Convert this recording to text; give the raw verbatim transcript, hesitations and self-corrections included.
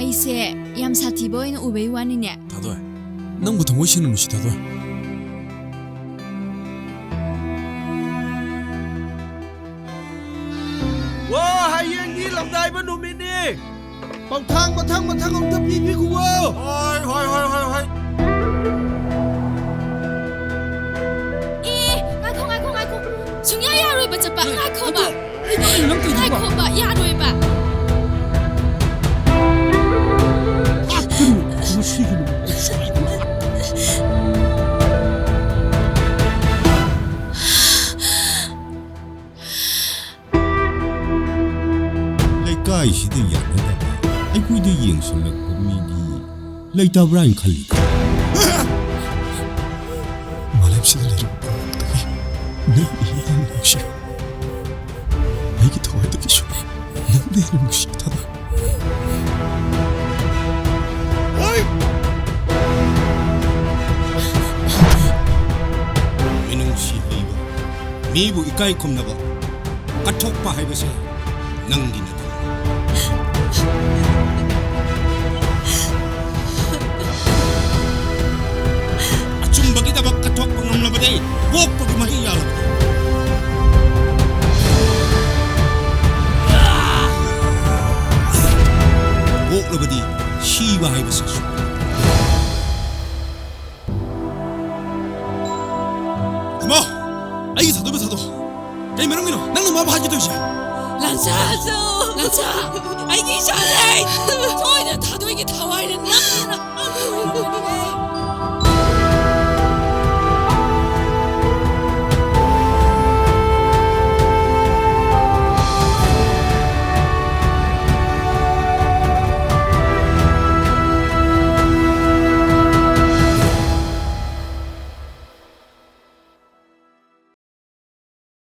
ꯑꯩꯁꯦ ꯌꯥꯝ ꯁꯥꯊꯤꯕ ꯑꯣꯏꯅ ꯎꯕꯩ ꯋꯥꯅꯤꯅꯦ꯫ ꯊꯥꯗꯣꯏ, ꯅꯪꯕꯨ ꯊꯃꯣꯏ ꯁꯦꯡꯅ ꯅꯨꯡꯁꯤ, ꯊꯥꯗꯣꯏ꯫ ꯋꯥ, ꯍꯌꯦꯡꯗꯤ ꯂꯝꯗꯥꯏꯕ ꯅꯨꯃꯤꯠꯅꯤ꯫ ꯄꯥꯎꯊꯥꯡ ꯃꯊꯪ ꯃꯊꯪ ꯑꯃꯨꯛꯇ ꯄꯤꯕꯤꯈꯨꯋꯣ꯫ ꯍꯣꯏ, ꯍꯣꯏ, ꯍꯣꯏ, ꯍꯣꯏ, ꯍꯣꯏ꯫ ꯑꯦ, ꯉꯥꯏꯈꯣ, ꯉꯥꯏꯈꯣ, ꯉꯥꯏꯈꯣ꯫ ꯁꯨꯡꯌꯥ ꯌꯥꯔꯣꯏꯕ ꯆꯠꯄ꯫ ꯉꯥꯏꯈꯣꯕ꯫ ꯑꯗꯣ, ꯀꯩꯅꯣ ꯅꯪ ꯇꯧꯔꯤꯗꯨꯕꯣ? ꯉꯥꯏꯈꯣꯕ, ꯌꯥꯔꯣꯏꯕ꯫ ꯂꯥꯛꯀꯅꯨ, ꯃꯁꯤꯒꯤ ꯅꯨꯃꯤꯠꯇ ꯁꯣꯏꯗꯅ ꯂꯥꯛꯀꯅꯨ꯫ ꯂꯩꯀꯥꯏꯁꯤꯗ ꯌꯥꯅꯗꯕ, ꯑꯩꯈꯣꯏꯗ ꯌꯦꯡꯁꯤꯜꯂꯛꯄ ꯃꯤꯗꯤ ꯂꯩꯇꯕ꯭ꯔꯥ ꯍꯥꯏꯅ ꯈꯜꯂꯤ꯫ ꯃꯥꯂꯦꯝꯁꯤꯗ ꯂꯩꯔꯤꯕ ꯄꯨꯝꯅꯃꯛꯇꯒꯤ ꯅꯪꯅ ꯍꯦꯟꯅ ꯅꯨꯡꯁꯤ꯫ ꯑꯩꯒꯤ ꯊꯋꯥꯏꯗꯒꯤꯁꯨ ꯅꯪꯅ ꯍꯦꯟꯅ ꯅꯨꯡꯁꯤ, ꯊꯥꯗꯣꯏ꯫ ꯃꯤꯅꯨꯡꯁꯤ ꯍꯩꯕ, ꯃꯤꯕꯨ ꯏꯀꯥꯏ ꯈꯨꯝꯅꯕ, ꯀꯠꯊꯣꯛꯄ ꯍꯥꯏꯕꯁꯦ ꯅꯪꯒꯤ ꯅꯠꯇꯦ꯫ ꯑꯆꯨꯝꯕꯒꯤꯗꯃꯛ ꯀꯠꯊꯣꯛꯄ ꯉꯝꯂꯕꯗꯤ ꯄꯣꯛꯄꯒꯤ ꯃꯍꯩ ꯌꯥꯜꯂꯕꯗꯤ꯫ ꯄꯣꯛꯂꯕꯗꯤ ꯁꯤꯕ ꯍꯥꯏꯕꯁꯤꯁꯨ꯫ ꯏꯃꯥ! ꯑꯩꯒꯤ ꯊꯥꯗꯣꯏꯕ ꯊꯥꯗꯣ꯫ ꯀꯩ ꯃꯔꯝꯒꯤꯅꯣ ꯅꯪꯅ ꯃꯥꯕꯨ ꯍꯥꯠꯀꯦ ꯇꯧꯔꯤꯁꯦ? ꯂꯥꯟꯁꯥ! ꯂꯥꯟꯁꯥ! ꯑꯩꯒꯤ ꯏꯆꯥꯁꯦ! ꯊꯣꯏꯅ ꯊꯥꯗꯣꯏꯒꯤ ꯊꯋꯥꯏꯅ ꯅꯝꯗꯅ